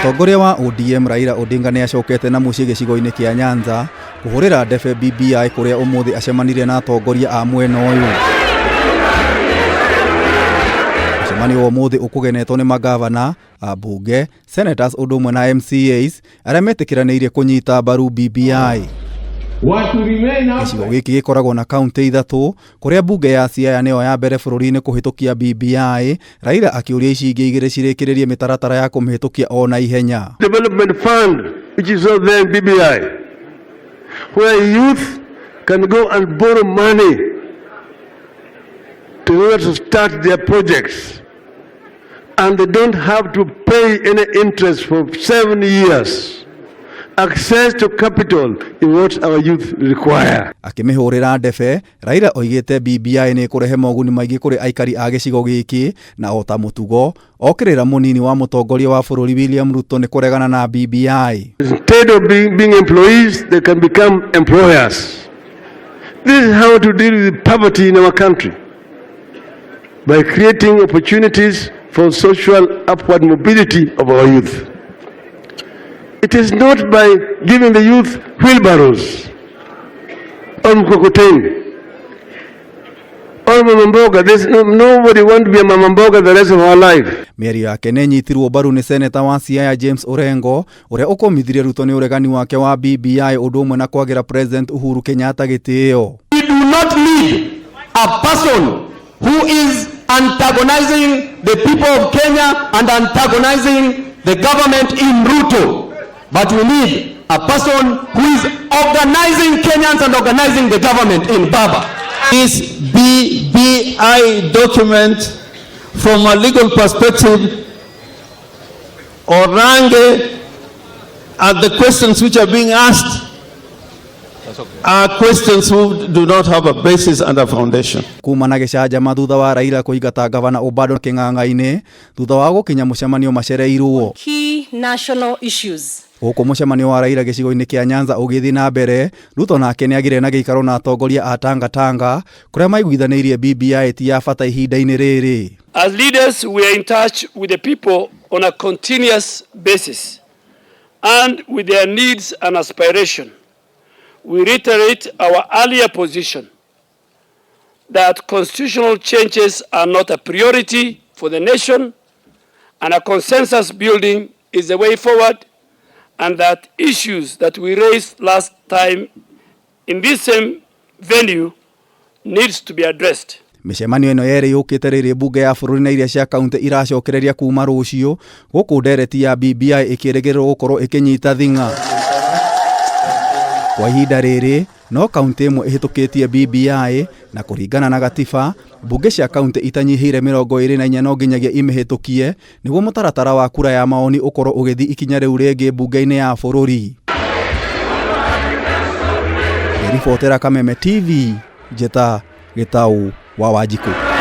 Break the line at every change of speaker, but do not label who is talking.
Mũtongoria wa ODM Raila Odinga nĩ acokete na mũciĩ gĩcigo-inĩ kĩa Nyanza kũhũrĩra ndebe BBI kũrĩa ũmũthĩ acemanirie na atongoria a mwena ũyũ. Mũcemanio wa ũmũthĩ ũkũgenetwo nĩ magavana, ambunge, senators ũndũ ũmwe na MCAs arĩa metĩkĩranĩirie kũnyita mbaru BBI. Gĩcigo gĩkĩ gĩkoragwo na kaunti ithatũ kũrĩa mbunge ya Siaya nĩyo ya mbere bũrũri-inĩ kũhĩtũkia BBI, Raila akĩũria ici ingĩ igĩrĩ cirĩkĩrĩrie mĩtaratara ya kũmĩhĩtũkia o na ihenya.
Development Fund, which is not there in BBI, where youth can go and borrow money to order to start their projects and they don't have to pay any interest for 7 years. Access to capital is what our youth require.
Akĩmĩhũrĩra ndebe, Raila oigĩte BBI nĩ ĩkũrehe moguni maingĩ kũrĩ aikari a gĩcigo gĩkĩ na o ta mũtugo okĩrĩra mũnini wa mũtongoria wa bũrũri William Ruto nĩ kũregana na BBI.
Instead of being employees, they can become employers. This is how to deal with poverty in our country, by creating opportunities for social upward mobility of our youth. It is not by giving the youth wheelbarrows or mkokoteni or mama mboga. There's no, nobody want to be a mama mboga the rest of our life.
Mĩario yake nĩ ĩnyitirwo mbaru nĩ seneta wa Siaya James Orengo ũrĩa ũkũmithirie Ruto nĩ ũregani wake wa BBI ũndũ ũmwe na kwagĩra President Uhuru Kenyatta gĩtĩo.
We do not need a person who is antagonizing the people of Kenya and antagonizing the government in Ruto. But we need a person who is organizing Kenyans and organizing the government in Baba.
This BBI document, from a legal perspective, Orange, and the questions which are being asked are questions who do not have a basis and a foundation.
Kuma na gĩcanjama thutha wa Raila kũingata gavana Obado kĩng'ang'a-inĩ thutha wa gũkinya mũcemanio macereirwo.
Key national issues.
Gũkũ mũcemanio wa Raila gĩcigo-inĩ kĩa Nyanza ũgĩthiĩ na mbere, Ruto nake nĩagĩire na gĩikaro na atongoria a Tanga Tanga kũrĩa maiguithanĩirie BBI ti ya bata ihinda-inĩ rĩrĩ.
As leaders, we are in touch with the people on a continuous basis and with their needs and aspiration. We reiterate our earlier position that constitutional changes are not a priority for the nation and a consensus building is the way forward, and that issues that we raised last time in this same venue needs to be addressed.
Mĩcemanio ĩno yerĩ yũkĩte rĩrĩ mbunge ya bũrũri na iria cia kaunti iracokereria kuma rũciũ gũkũ ndereti ya BBI ĩkĩrĩgĩrĩrwo gũkorwo ĩkĩnyita thing'a. Kwa ihinda rĩrĩ no kaunti ĩmwe ĩhĩtũkĩtie BBI na kũringana na gatiba mbunge cia kaunti itanyihĩire 24 no nginyagia imĩhĩtũkie nĩguo mũtaratara wa kura ya maoni ũkorwo ũgĩthiĩ ikinya rĩu rĩngĩ mbunge-inĩ ya bũrũri. Ngĩribotera Kameme TV, njĩta Gĩtaũ wa Wanjikũ.